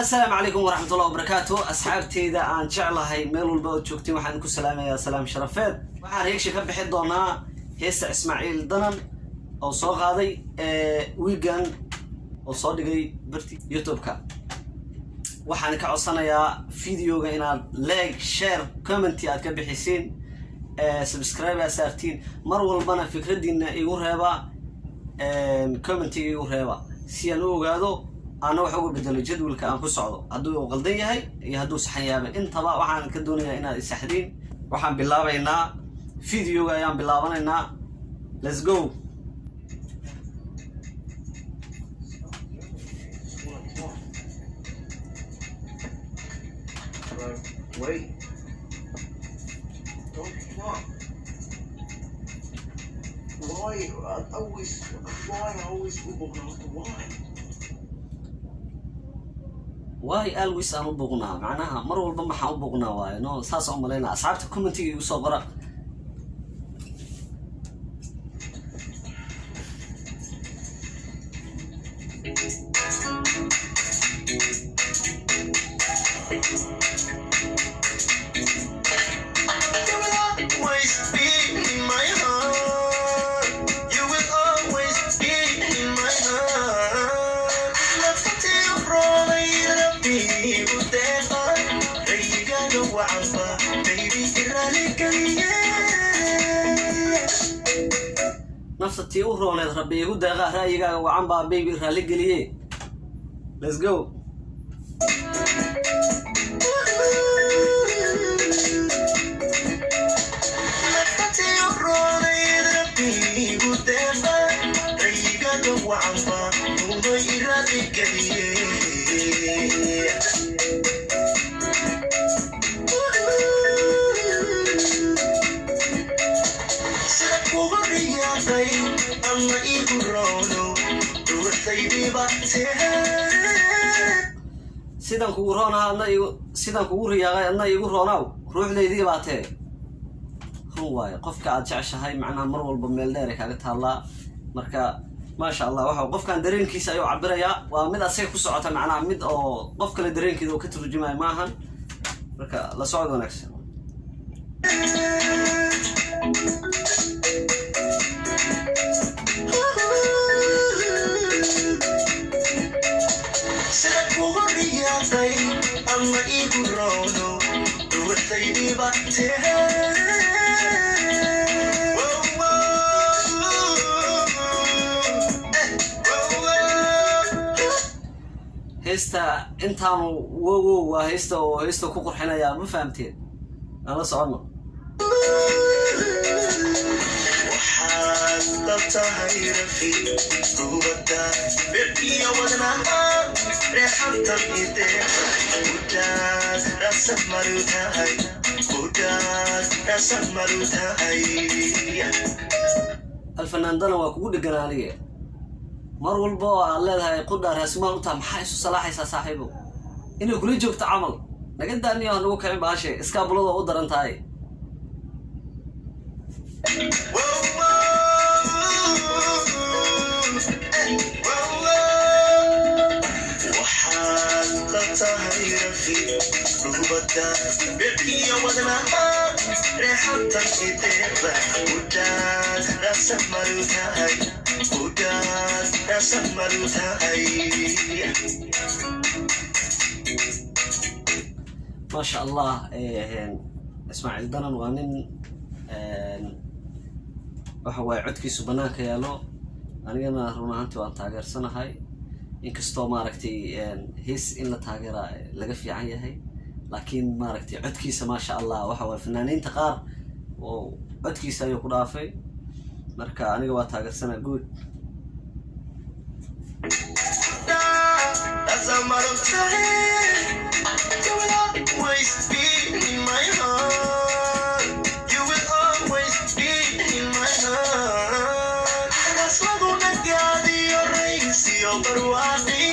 Asalaamu calaykum waraxmatullahi wabarakaatu. Asxaabteyda aan jeclahay, meel walba ood joogtiin, waxaan ku salaamayaa salaam sharafeed. Waxaan reaction ka bixin doonaa heesta Ismaaciil Danan oo soo qaaday wiigan oo soo dhigay barti YouTube-ka. Waxaan ka codsanayaa videoga inaad like, share, comment aad ka bixisiin, subscribe aad saartiin, mar walbana fikradiina igu reeba, commentiga igu reeba, si aan u ogaado ana wax uga bedelo jadwalka aan ku socdo, hadduu qaldan yahay iyo hadduu saxan yaaba. Intaba waxaan ka doonayaa inaad isaxdiin. Waxaan bilaabaynaa videoga ayaan bilaabanaynaa. Let's go. Just wanna talk. But wait. Don't talk. Why always, why always why? Why always aan u buuqnaa? Macnaha mar walba maxaan u buuqnaa waayo? No, saas aan umalaynaa. Asxaabta, commentiga igu soo qora. You will always be in my heart. You will always be in my heart. Naftii roonay Rabbi igu deeqa, rayigaaga wacanba, baby, iraali geliye. Nafta tii u rooneed Rabbi igu deeqa, ra'yigaaga wacan baa, baby, raalli geliye. Let's go. Naftii u roonayd Rabbi igu deeqa, rayigaaga wacanba, nuunoy, iraali geliye. Sida kugu riyaaqay ama igu roono ruuxdaydiiba tee. Sidan kugu roonaha adna igu, sidan kugu riyaaqay adna igu roonaaw, ruuxdaydii baa tee. Run waayo, qofka aad jeceshahay macnaha mar walba meel dheer ay kaaga taallaa. Marka maasha Allah, waxa qofkan dareenkiisa ayuu cabirayaa, waa mid asaga ku socota, macnaha mid oo qof kale dareenkeeda oo ka turjumayo maahan. Marka la socod wanaagsan. Sida kugu riyaaqay ama igu roono ruuxdaydiiba tee. Heesta intaanu wow waa heesta oo heesta ku qurxinayaa, ma fahamteen? Aan la soconno. Waxaad la tahay rafi rubada birkiyo wadnaha, reexanta ideeqa, udaas rasa maru tahay, udaas rasa maru tahay. Alfanaandana waa kugu dhegan aniga. Mar walba oo aad leedahay qudhaa raasumaal u taha, maxaa isu salaaxaysaa, saaxiibo? Inay kula joogto camal naga daaniyo, ha nagu kicin baashe iskaabulada u daran tahay. Waxaad la tahay rafi rubada birkiyo wadnaha, reexanta ideeqa, udaas rasa maru tahay, udaas rasa maru tahay. Maasha Allah, Ismaaciil Danan waa nin waxa waaye codkiisu banaanka yaalo. Anigana run ahaantii waan taageersanahay, inkastoo maaragtay hees in la taageera laga fiican yahay, laakiin maaragtay codkiisa maasha Allah, waxa waaye fanaaniinta qaar oo codkiisa ayuu ku dhaafay. Marka aniga waa taageersanaa good. Rasa maru tahay. You will always be in my heart. You will always be in my heart. Raslaguna gaadiyo raysiyo barwaaqi,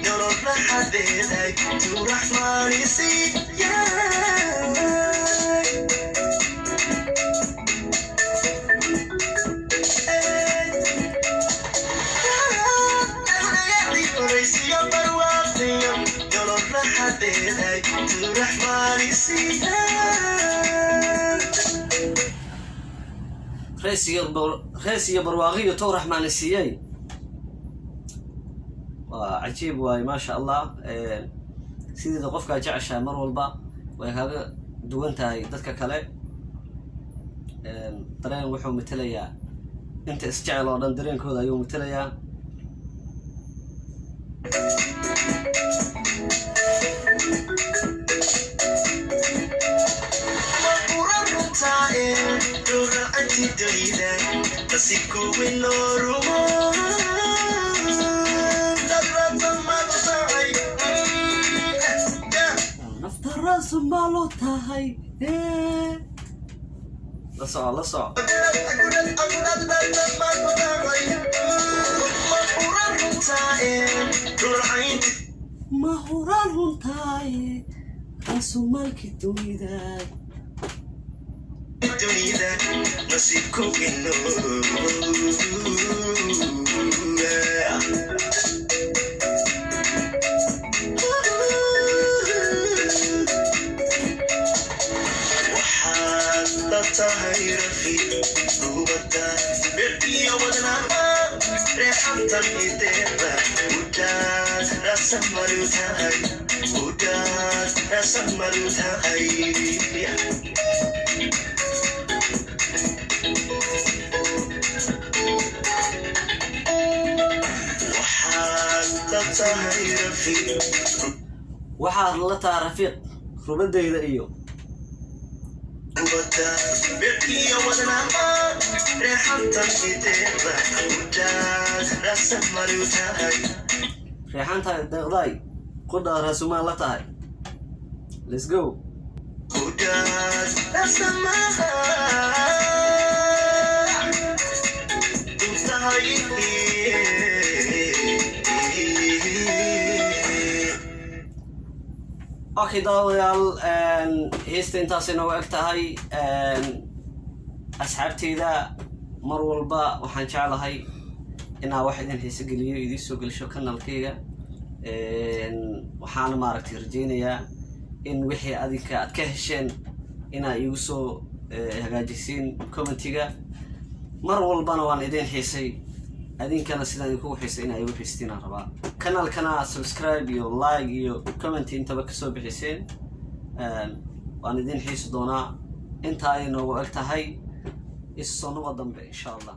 nolol raxadeeday tuu raxmaanisi yaay. Farxadeeday turaxmaanisiiya. Rees iyo barwaaqiyo tow Raxmaani siiyey, waa cajiib waaye, maasha Allah. Sideeda qofkaa jeceshahay mar walba way kaaga duwan tahay dadka kale. Dareen wuxuu matelayaa inta isjecel oo dhan, dareenkooda ayuu matelayaa. Maqurarutaae dhowracanti dunida nasiibkuwi loo rumo dadratamadu tahay. Nafta raasu maalo tahay. La soco, la soco. Ma huraan runtaaye raasumaalki dunida. Dunida nasiibku inoo. Waxaad la tahay rafiiq ubada birkiyo wadnaha, reexantan ideeda udaas rasamaru tahay, udaas rasamaru tahay. Waxaad la tahay rafiiq. Waxaad la tahay rafiiq rubadayda iyo ubada birkiyo wadnaha, reexantan ideeda udaas rasamaru tahay. Reexantahay deeqdaay qudhaa raasumaal la tahay. Let's go. Udaas rasamaha tahay. Okay daawadayaal, heesta intaasay nooga eg tahay. Asxaabteyda, mar walba waxaan jeclahay inaa wax idin xiise geliyo, idiin soo gelisho kanalkayga. Waxaana maaragtay rajeynayaa in wixii adinka aad ka hesheen inaa iigu soo hagaajisiin commentiga. Mar walbana waan idin xiisay, adinkana sidaan idinkugu xiisay inaa igu xiistiin aan rabaa. Kanalkana subscribe iyo like iyo comment intaba kasoo bixiseen. Waan idin xiisi doonaa. Intaa ay noogu eg tahay, isu soo noqo dambe insha Allah.